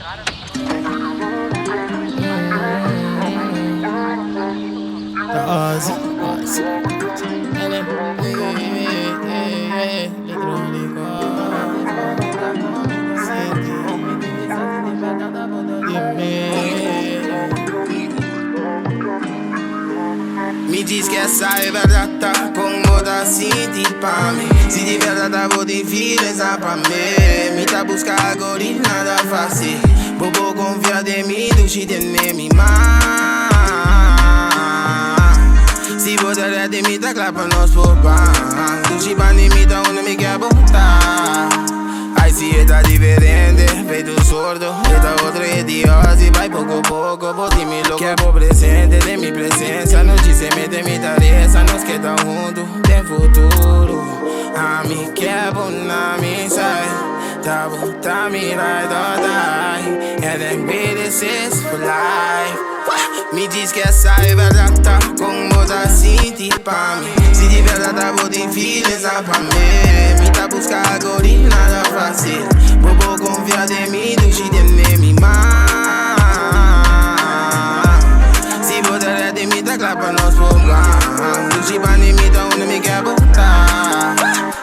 Ta Ozzy, Ozzy. Mi diz que essa é verdade, tá como tá sinti pa mim. Se de verdade tá vou te feelings pa mim. Me tá busca agora e nada fácil. Bobo confia de mim, do shit en mi man. Si bo ta ready, mi ta klaar pa nos por ban. Dushi pa mi ta unda mi kier bo ta. Ai, si ta diferente, feito sordo. Esta otro idiota, si vai poco a poco, boti mi loco. Quer presente de mi presencia, no se mete mi tarea, nos queda junto, tem futuro. A mi quer na mi side, tá tá mi ride or die. And then we this is for life. Me diz que essa é verdade, tá como tá sinti pa mim. Se de verdade tá vou te feelings pa mim. Me tá busca agora e nada fácil. Bobo confia de mim, do shit de mi man. Si bo ta ready, mi ta klaar pa nos por ban. Dushi pa mi ta unda mi kier bo ta.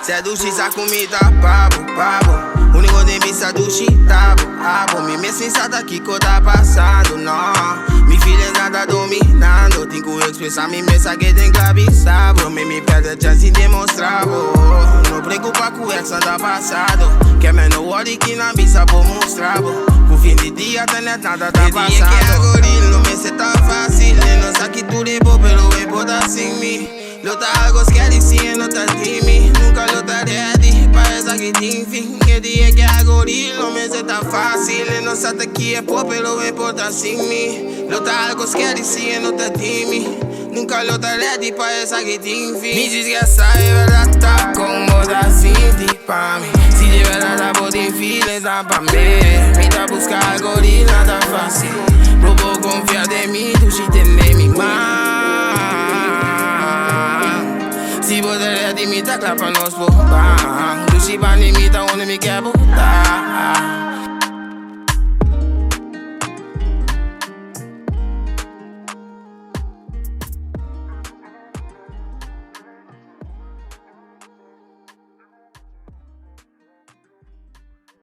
Se dushi sa comida, pabo, pabo. Único de mim sa dushi, tabo, abo. Mi me sensata que tá passando, não. Mi feelings nada dominando. Tenho que expressar mi mesa que tem que avisar. Me me perde a chance de demonstrar. Não preocupa com o ex anda passado. Que me no worry que na bisa vou mostrar. Com fim de dia, tá net nada tá passado. Que agora não me se tá fácil. Não sabe que tudo é bom, pero é bom sem mim. Lo tá algo scary, si no tá timmy. Nunca lo tá ready, parece que tem fim. Que dia que agora não me se tá fácil. Não sabe que é pop, pero é bom sem mim. Lo tá algo scary, si no tá timmy. Nunca lo tá ready, parece que tem fim. Me diz que essa é verdade, tá como tá sinti pa mim. Se de verdade tá bom, tem feelings pa mim. Me tá busca agora e nada fácil. Bobo confia de mim, tu shit de mi man. Si bo ta ready, mi ta klaar pa nos por ban. Dushi pa mi ta unda mi kier bo ta.